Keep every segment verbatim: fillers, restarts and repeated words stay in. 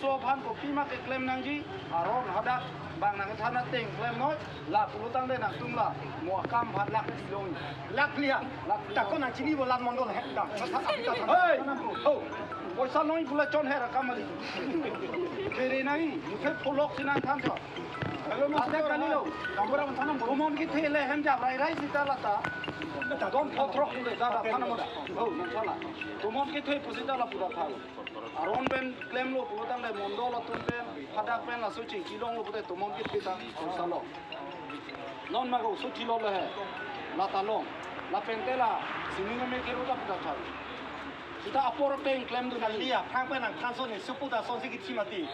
So aphan kopima keklem nangji, aron hadak bang nangthan ateng klem noi, la pulo tangte nangtum la mo akam aphan lak long. Lak liya. Lak liya. Tako nang chini bo lat mondol he dam. Hey! Oh, poisa long pula chonher akam kali. Kere nai, muthe pholok si nangthan cho. Hello, master, kali lo. Kampura manthanam. Tomon kethe le hem jap rai rai sita lata. Dom photrok le ta thanam da. Oh, nangthan la. Tomon kethe pusita la pura thal. Aron pen klemlo pulo tangte mondol atum pen, hadak pen laso chingki longlo pute tomon kethe ta poisa long. Non ma ko suthi lo le he. Lata long. Lapen te la sining ame kero ta puta thal. Sita apor pen klemdun kali. Kaliya, aphrang pen nangthan ason ne supu ta ason si kithi mati.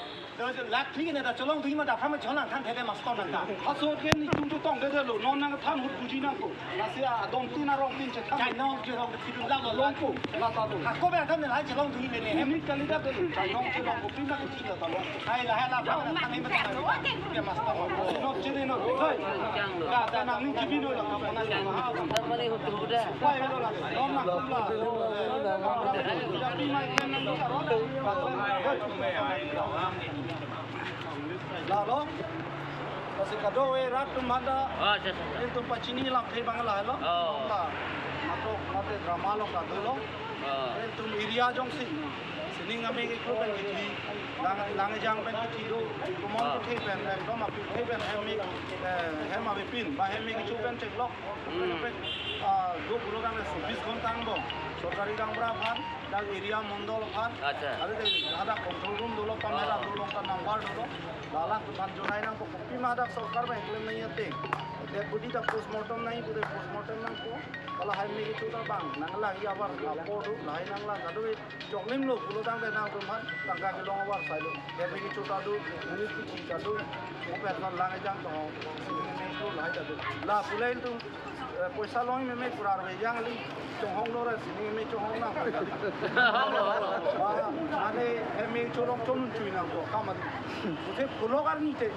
Lak phli ne ta cholongdun ma ta aphrang pen chonangthan thede master nang ta. Aso ke netum chetong thedetlo, non nangthan ahut buji nangkok. Lasi adon tin arong tin chethan. Chainong cherong kethidun lak lo. Longkok, lata lo. Hako be athan ne la cholongdun ne ne. Ini kali ta dolo, chainong cherong kopima kethi lata longkok. Hai la, hai la, aphrang pen nangthan ne ma ta. Ya master. Not chiri not. Hai. Ka ta nang ni jibi no la ka mana. Tamani hutu huda. Pai lo la. Nom nang la. Lalo, kasi kadokave rat atum aphanta, ah, acha, acha, acha, nelitum pachini lamthe abang lahelo. Oh. La, matok, mate drama lo kadolo. Oh. Nelitum area jongsi sining ame kekro pen kithi, lang, lang ejang pen kithi do, tomon, ah, kethe pen, ekdom aphi kethe pen hem me, eh, hem avepin, ba hem me kecho pen cheklok. Hmm. Pen, ah, do pulo tangte chobis ghonta angbong sorkari gaonbura aphan, dak area mondol aphan. Acha. Ave te hadak control room dolo, camera, ah, dolo, ka number dolo. Lalang aphan jonai nangkok, kopima hadak sorkar pen klem nangji ateng. Dead body ta postmortem nangji pute postmortem nangkok. Lahai me kecho ta bang nanglang, ya bar apor do, lahai nanglang, kadokave choklim lo pulo tangte nangtum aphan tangka kelong abar sai lo. Dead body kecho ta do, monit kithi ta do. Open kan lang ejang to. Sining ame kekro lahai ta do. La pule nelitum, eh, poisa long meme kurar ve jang li chonghong lo ra sining ame chonghong nang. Ba, mane hem me cholong chonun chui nangkok akam mati. Muthe pholok arni te.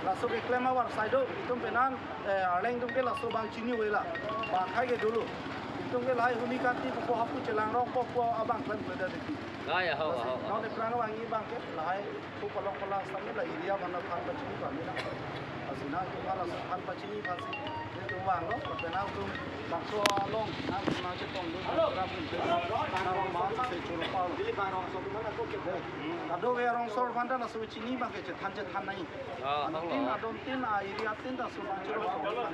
Laso keklem abar sai do, itum penan, eh, arleng atum ke laso abang chini ave la. Ba khai ke dolo. Itum ke lahai huni kanti pupo hapu chelang rong pupo abang klemkle det ki. Ah, ya, ho, ho, ho. Nang de prang abang abang ke lahai tu palong palang sambil la area mana aphan pachini kami na. Asina tu kala aphan pachini pasi. Itu abang lo, penan tu bangso along, nang tu nang chetong tu, nang kerap tu, nang ma se churu pau. Kadokave arong sor aphanta laso chini abang ke chethan chethan nai. Ah, adon tin, oh, adon tin, a area tin ta suman churu.